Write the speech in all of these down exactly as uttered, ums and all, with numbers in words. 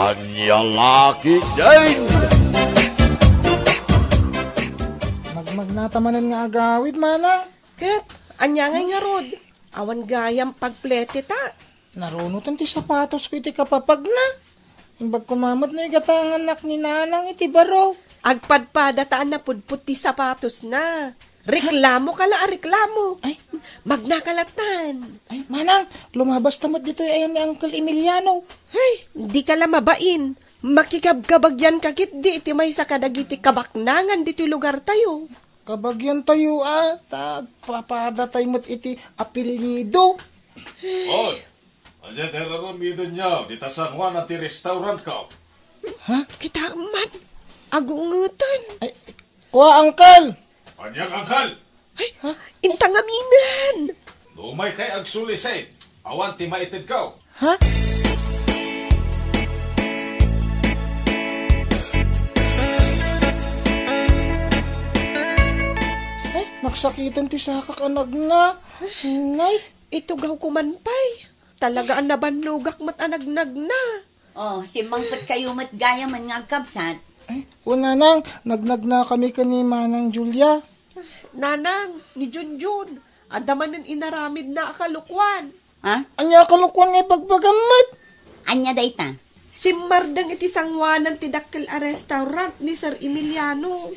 Ania la ketdin? Magmagnata manen nga agawid, manang. Ket, ania ngay ngarud? Awan gayam pagplete ta. Narunoten ti sapatosko iti kapapagna. Imbag koma met no igatangannak ni nanang iti baro. Agpadpadata a napudpod ti sapatosna. Reklamo ka la a reklamo. Ay. Magnaka lattan. Ay, manang, lumabas ta met ditoy ayan ni Uncle Emiliano. Ay, di ka la mabain. Makikabkabagyan ka ketdi iti maysa kadagiti kabaknangan ditoy lugartayo. Kabagyan tayo, a, ta agpapadatay met iti apelyido. Oy, ania ti ar-aramidenyo dita San Juan a ti restaurantko? Ha? Kitaem man, agungeten. Ay, kua, uncle! Ania nga uncle? Ay, ha? Inta ngamin! Numaykay agsulisit, awan ti maitedko. Ha? Ay, nagsakiten ti sakak a nagna. Nay. Itugawko man pay. Talaga a nabannogak met a nagnagna. Oh, simmangpetkayo met gayamen nga agkabsat. Ay, o nanang, nagnagna kami ken ni Manang Julia. Nanang, ni Junjun, adda manen inaramidna a kalokuan. Ha? Ania a kalokuan nga ibagbagam met? Ania dayta? Simmardeng iti sanguanan ti dakkel a restaurant ni Sir Emiliano.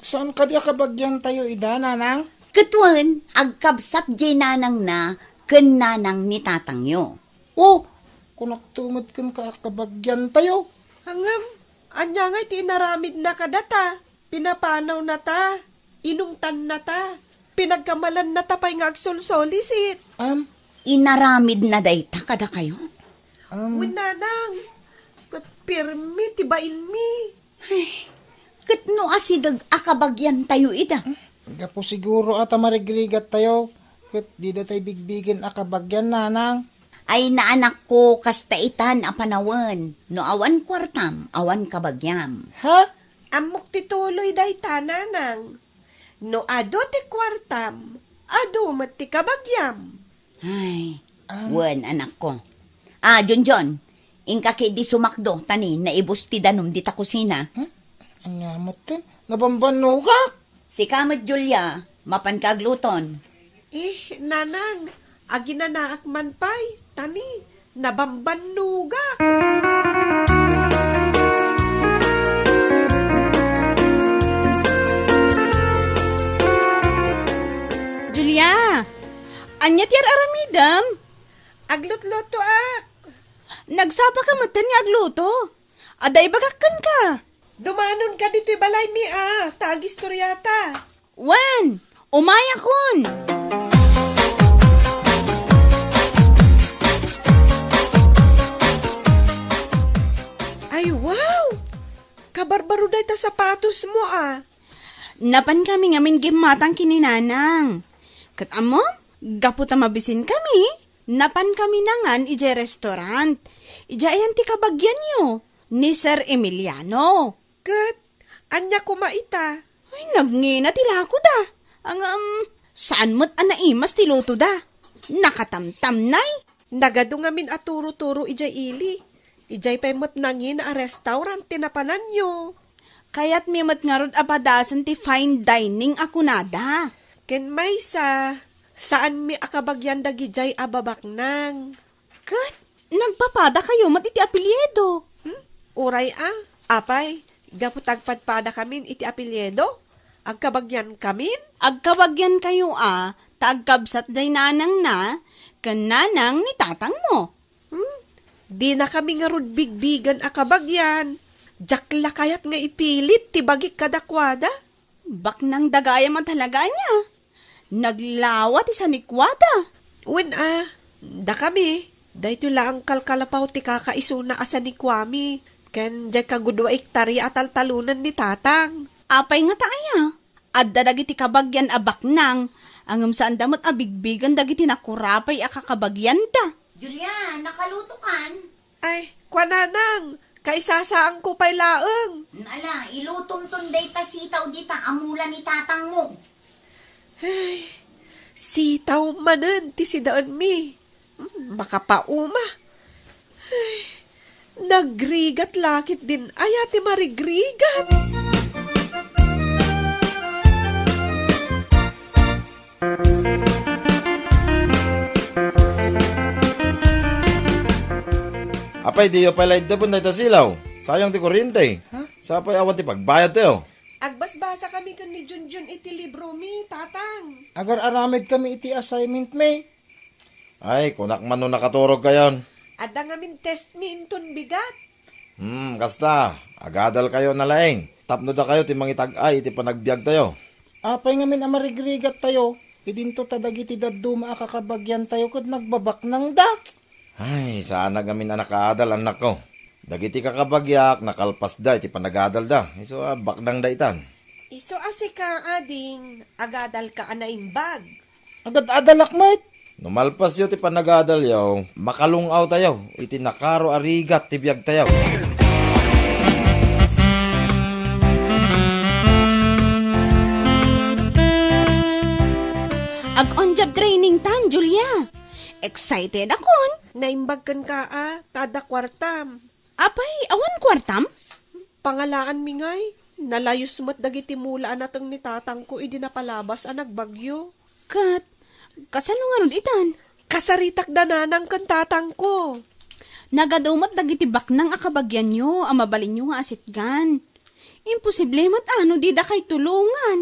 Saan kadi a kabagyan tayo ida, nanang? Ket wen, agkabsat jay nanangna ken nanang ni tatangyo. Oh, kunakto met kenka a kabagyan tayo. Ngem, ania ngay ti inaramidna kadata? Pinapanawnata, inungtannata, pinagkamalannata pay nga agsolsolisit. Am? Inaramidna dayta kadakayo? Am? Wen, nanang, ket pirmi ti bainmi. Ay, ket no asideg a kabagyan tayo ida? Gapu siguro a ta marigrigat tayo, ket dida tay bigbigen a kabagyan, nanang. Ay, naanakko, kasta itan a panawen. No awan kuartam, awan kabagyam. Ha? Ammok ti tuloy dayta, nanang. No adu ti kuartam, adu met ti kabagyam. Ay, Ah. wen, anakko. Ah, Junjun, inka ketdi sumakdo, ta ni naibus ti danum dita kusina. Hmm? Ania met ken? Nabambannogak! Sika met, Julia, mapanka agluton. Eh, nanang, aginanaak man pay, ta ni, nabambannogak. Julia, ania ti ar-aramidem? Aglutlutoak. Nagsapa ka metten nga agluto. Adda ibagak kenka. Dumanon ka ditoy balaymi a, ta agistoriata. Wen, umayakon. Ay, wow! Kabarbaro dayta sapatosmo a. Napankami ngamin gimmatang ken ni Nanang. Ket ammom, gapu ta mabisinkami, napankami nangan idiay restaurant. Idiay ayan ti kabagyanyo, ni Sir Emiliano. Ket ania koma ita? Ay, nagngina ti lakoda. Ngem, saan met a naimas ti lutoda. Nakatamtamnay. Nagadu ngamin a turo-turo idiay ili. Idiay pay met nangina a restaurant ti napananyo. Kayatmi met ngarud a padasen ti fine dining a kunada. Ken maysa, saanmi a kabagyan dagidiay a babaknang. Ket nagpapadakayo met iti apelyido. Hmm? Uray a, apay, gapu ta agpadpadakamin iti apelyido, agkabagyankamin? Agkabagyankayo a, ta agkabsat jay nanangna ken nanang ni tatangmo. Hmm? Dinakami ngarud bigbigen a kabagyan. Diak la kayat nga ipilit ti bagik kadakuada. Baknang da gayam a talaga ania? Naglawa ti sanikuada. Wen a, dakami, daytoy la a kalkalapaw ti kakaisuna a sanikuami, ken diay kagudua ektaria a taltalonen ni Tatang. Apay ngata aya? Adda dagiti kabagyan a baknang, ngem saanda met a bigbigen dagiti nakurapay a kakabagyanda. Julia, nakalutokan? Ay, kua nanang, kaisasaanko pay laeng. Ala, ilutomton dayta sitaw dita a mula ni tatangmo. Ay, sitaw manen ti sidaenmi. Hmm, makapauma. Ay, Nagrigat la ketdin aya ti marigrigat. Apay, diyo pay la iddapen dayta silaw? Sayang ti kuryente. Ha? Sapay awan ti pagbayadtayo. Agbasbasa kami ken ni Junjun iti libro mi, Tatang. Agar-aramid kami iti assignment mi. Ay, kunak man no nakaturog kayon. Adda ngamin test mi inton bigat. Hmm, kasta, agadal kayo na laeng. Tapno dakayo ti mangitag-ay iti panagbiag tayo. Apay ngamin a marigrigat tayo, idinto ta dagiti dadduma a kakabagian tayo ket nagbabaknangda. Ay, saan ngamin a nakaadal, anakko. Dagiti kakabagiak, nakalpasda iti panagadalda. Isu a baknangda itan. Isu a sika, ading, agadalka a naimbag. Agad-adalak met. No malpasyo ti panagadalyo, makalung-awtayo iti nakaro a rigat ti biagtayo. Ag-on-job training tan, Julia. Excited akon. Naimbag kenka a, ta adda kuartam. Apay, awan kuartam? Pangalaanmi ngay, nalayus met dagiti mula a nateng ni tatangko idi napalabas a nagbagyo. Ket, kasano ngarud itan? Kasaritak da nanang ken tatangko. Nagadu met dagiti baknang a kabagianyo a mabalinyo nga asitgan. Imposible met a no didakay tulongan.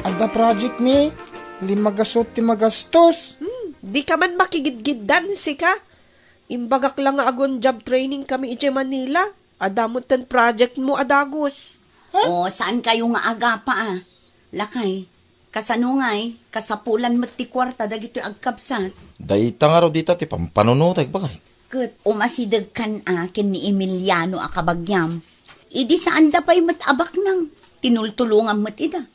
Adda project mi, limmagasut ti magastos. Hmm, di ka man makigidgiddan, sika. Imbagak la nga agon job training kami idiay Manila. Adda met ten project mo a dagus. Ha? O, saan kayo nga agapa, a? Lakay, kasano ngay, kasapulan met ti kuarta dagitoy agkabsat? Dayta ngarud dita ti pampanunotek, bakay. Ket umasidegkan a ken ni Emiliano a kabagiam. Idi saanda pay met a baknang, tinultulongan met ida.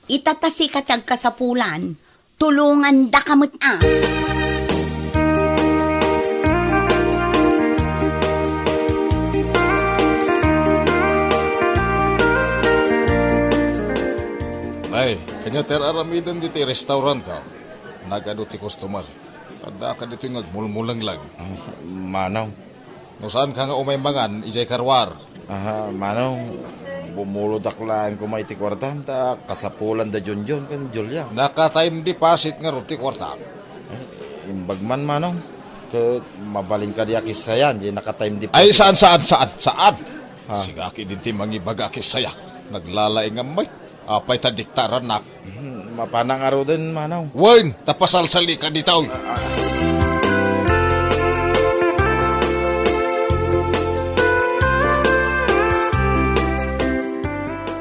Ita ta sika ti agkasapulan, tulongandaka met a. Ay, ania ti ar-aramidem ditoy restaurant ka? Nagadu ti customer. Adda ka ditoy nga agmulmulengleg. Manong. No saan ka nga umay mangan, idiay karuar. Aha, Manong, bumulodak laeng koma iti kuartam, ta kasapulan da Junjun ken Julia. Naka-time deposit ngarud ti kuarta. Ay, imbag man, Manong. Ket mabalin kadi a kissayan, di naka-time deposit. Ay, saan, saan, saan, saan? Ha? Sika ketdin ti mangibaga a kissayak. Naglalaingam met. Apay ta diktarannak? Hmm, mapana ngaruden, Manong. Wen, ta pasalsalika ditoy.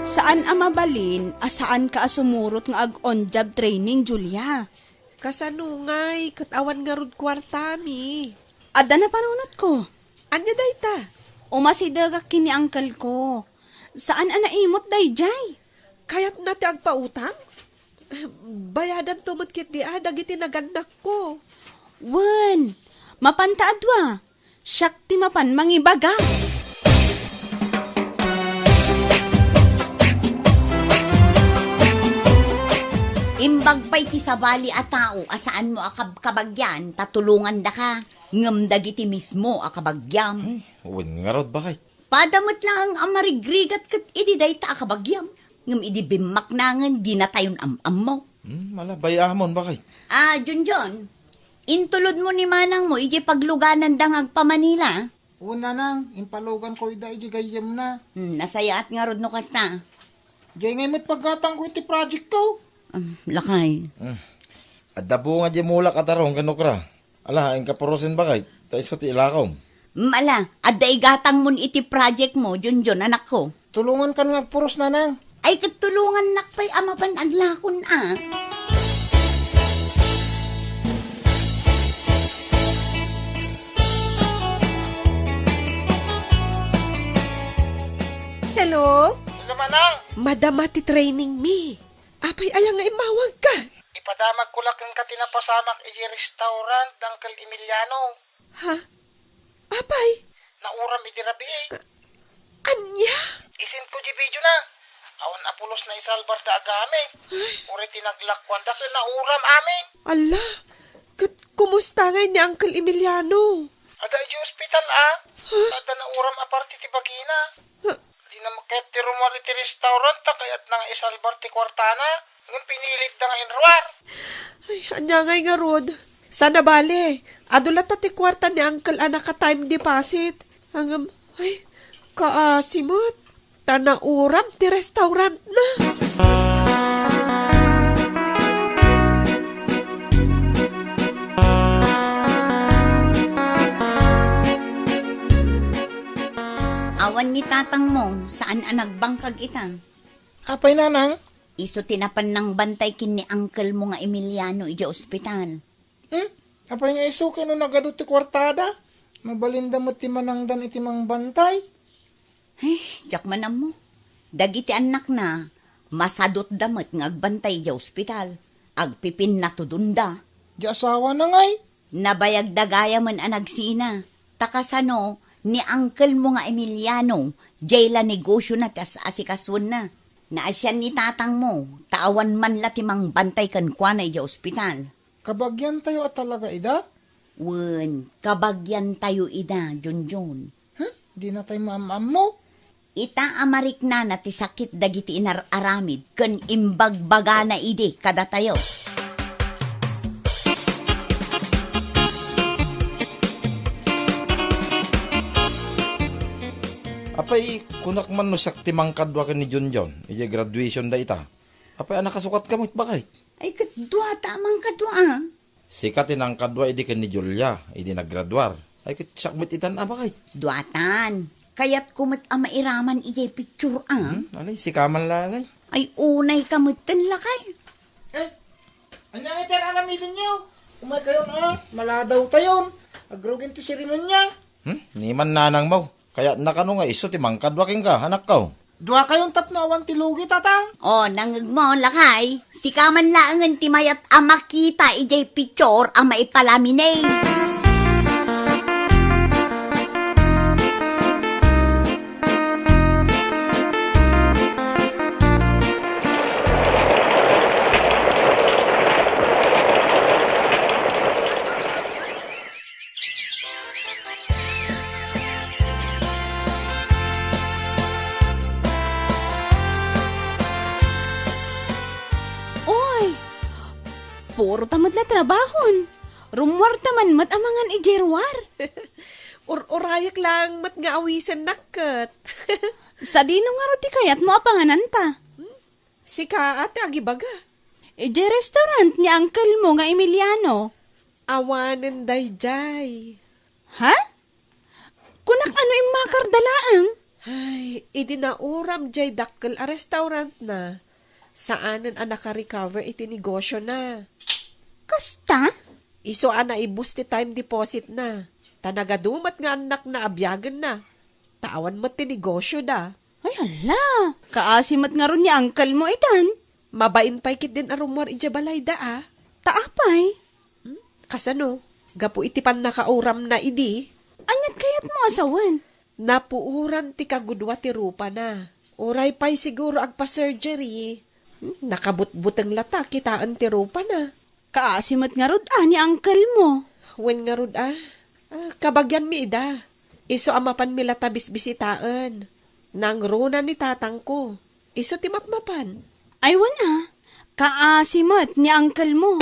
Saan a mabalin a saanka a sumurot nga ag-on-job training, Julia. Kasano ngay ket awan ngarud kuartami? Adda napanunotko. Ania dayta? Umasidegak ken ni uncle ko. Saan a naimut daydiay. Kayatna ti agpautang? Bayadanto met ketdi a dagiti nagannakko. Wen, mapanta a dua. Siak ti mapan mangibaga. Imbag pay ti sabali a tao a saanmo a kab-, kabagian ta tulongandaka, ngem dagiti mismo a kabagiam. Ay, wen ngarud, bakit? Pada met laeng a marigrigat ket idi dayta a kabagiam, ngem idi bimmaknangen, dinatayon am-ammo. Hmm, ala, bay-amon, bakit? Ah, Junjun, intulodmo ni manangmo idiay paglugananda nga agpa-Manila. Wen, nanang, impaluganko ida idiay gayyemna. Hmm, nasayaat ngarud no kasta. Diay ngay met paggatangko iti projectko. Um, lakay. Hmm. Adda bunga diay mulak a tarong ken okra. Ala, inka purosen, bakit? Ta isu ti ilakom. Mala, adda igatangmon iti project mo, Junjun, anakko. Tulongankan nga agpuros, nanang. Ay, ket tulongannak pay a mapan aglakon a. Hello? Hello, manang. Madama ti training mi. Apay aya nga immawagka? Ipadamagko la kenka ti napasamak idiay restaurant da Uncle Emiliano. Ha? Apay? Nauram idi rabii. Ania? Isend ko di video na. Awan a pulos naisalbar da agamit. Uray ti naglakuan da ket nauram amin. Alla, ket kumusta ngay ni Uncle Emiliano? Adda idiay ospital, a. Huh? Adda nauram a parte ti bagina. Huh? Di na maket ti rummuar iti restaurant ta kayatna nga isalbar ti kuartana. Ngem pinilitda nga inruar. Ay, ania ngay ngarud? Saan a bale, adu latta ti kuarta ni Uncle a naka-time deposit. Ngem, ay, kaasi met. Ta nauram ti restaurantna. Awan ni tatangmo, saan a nagbangkag ita. Apay, nanang? Isu ti napan nangbantay ken ni uncle mo nga Emiliano idiay ospital. Hmm? Apay nga isu ket no nagadu ti kuartada? Mabalinda met ti manangdan iti mangbantay. Ay, diak man ammo. Dagiti annakna, masadutda met nga agbantay idiay ospital. Agpipinnatudonda. Di asawana ngay? Nabayagda gayamen a nagsina. Ta kasano, ni uncle mo nga Emiliano, diay la negosiona ti as-asikasuenna. Naasian ni tatangmo, ta awan man la ti mangbantay kenkuana idiay ospital. Kabagiantayo a talaga ida? Wen, kabagiantayo ida, Junjun. Hmm? Dinatay maam-ammo? Ita a mariknana ti sakit dagiti inar-aramid ken imbagbagana idi kadatayo. Apay, kunak man no siak ti mangkadua ken ni Junjun idiay graduation da ita. Apay a nakasukat ka met, baket? Ay, ket duata a mangkadua, a. Sika ti nangkadua idi ken ni Julia, idi naggraduar. Ay, ket siak met itan a, baket? Duatan. Kayatko met a mairaman idiay picture, a. Hmm, alay, sika man laeng, ay. Ay, unay ka metten, lakay. Eh, ania ngay ti ar-aramidenyo? Umay kayon, a. Maladaw tayon. Agrugin ti seremonia. Hmm, ni man nanangmo. Kayatna kano nga isu ti mangkadua kenka, anakko? Dua kayon tapno awan ti lugi, tatang. O, nangngegmo, lakay. Sika man laengen ti mayat a makita idiay picture a maipalaminate. Oy, puro ta met la trabahon. Rummuar ta man met a mangan idiay ruar. Ur-urayek laeng met nga awisennak ket. Sadino ngarud ti kayatmo a pangananta? Sika a ti agibaga. Idiay restaurant ni uncle mo nga Emiliano. Awanen daydiay. Ha? Kunak ano immakarda laeng? Ay, idi nauram diay dakkel a restaurantna, saanen a naka-recover iti negosiona. Kasta? Isu a naibus ti time depositna. Ta nagadu met nga annakna a biagenna. Ta awan met ti negosioda. Ay, hala! Kaasi met ngarud ni uncle mo itan. Mabain pay ketdin a rummuar idiay balayda, a. Ta apay? Hmm? Kasano? Gapu iti pannakauramna idi? Aniat kayatmo a sawen? Napuoran ti kagudua ti rupana. Uray pay siguro agpa-surgery. Hmm, nakabutbuteng latta kitaen ti rupana. Kaasi met ngarud a ni uncle mo. Wen ngarud a. Ah, kabagianmi ida. Isu a mapanmi latta bisbisitaen. Nangruna ni tatangko. Isu ti mapmapan. Ay, wen a. Kaasi met ni uncle mo.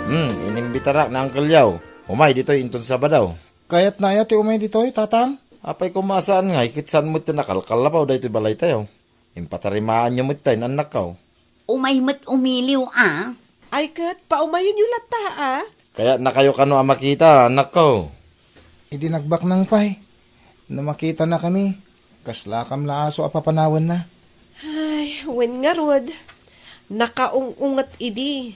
Hmm, inimbitarak ni Uncle Yaw. Umay ditoy inton Sabado. Kayatna aya ti umay ditoy, tatang? Apay, koma a saan ngay, ket saan met ti nakalkal a pay daytoy balaytayo. Impatarimaanyo met tay, annakko. Umay met umiliw, a. Ay ket, paumayenyo latta, a. Kayatnakayo kano a makita, annakko. Idi nagbaknang pay, no makitanakami, kaslakam la a su a papanawenna. Ay, wen ngarud, nakaung-unget idi.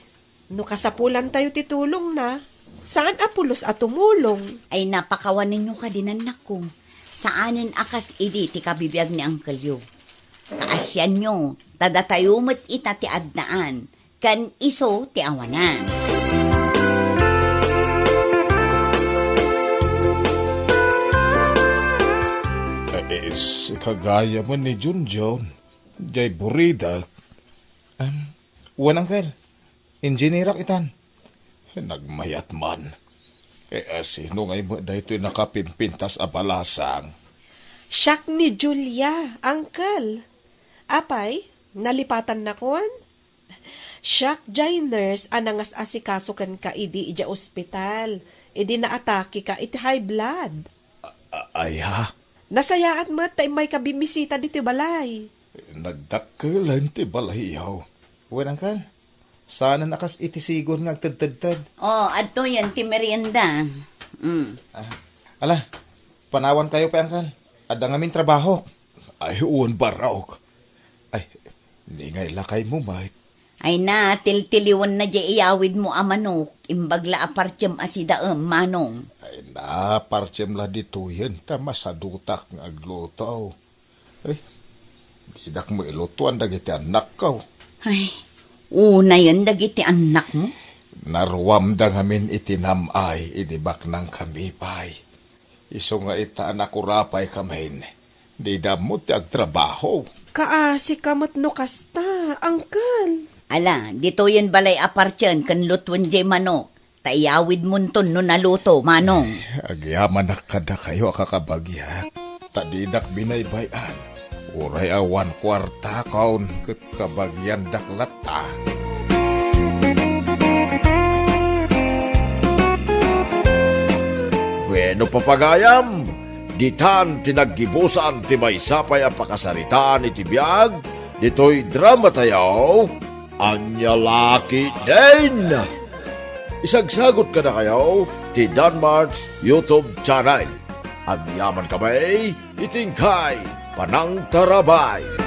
No kasapulantayo ti tulongna, saan a pulos a tumulong. Ay, napakawanenyo kadi, annakko. Saanen a kas idi ti kabibiag ni Uncle Yo. Kaasianyo, ta datayo met ita ti addaan, ken isu ti awanan. Is, kagayam ni Junjun, jay buridek. Em, wen, Uncle, engineerak itan. Nagmayat man. E, sino ngay met daytoy nakapimpintas a balasang? Siak ni Julia, Uncle. Apay, nalipatannakon? Siak jay nurse a nangas-asikaso kenka idi idiay ospital, idi naatakeka iti high blood. A-, aya? Nasayaat met ta immayka bimmisita ditoy balay. Nagdakkelen ti balayyo. Wen, Uncle, saanen a kas iti sigon nga agtedtedted. O, adtoyen ti merienda. Mm. Ah, ala, panawankayo pay, Uncle. Adda ngamin trabahok. Ay, wen, barok. Ay, ni ngay lakaymo met. Ay na, tiltiliwenna jay iyawidmo a manok, imbag la a partiem a sidaem, Manong. Ay na, partiem la ditoyen, ta masadutak nga agluto. Ay, didak mailutuan dagiti annakko. Ay, unayen dagiti annakmo? Naruamda ngamin iti nam-ay idi baknangkami pay. Isu nga ita a nakurapaykamin, dida ammo ti agtrabaho. Kaasika met no kasta, Uncle. Ala, ditoyen balay a partien ken lutuen jay manok, ta iyawidmonton no naluto, Manong. Agyamanak kadakayo a kakabagiak, ta didak binaybay-an. Uray awan kuartakon ket kabagiandak latta. Bueno, papagayam, ditan ti naggibusan ti maysa pay a pakasaritaan iti biag ditoy dramatayo, Ania La Ketdin. Isagsagut kadakayo ti Danmart's YouTube channel. Agyamankami iti inkay panangtarabay.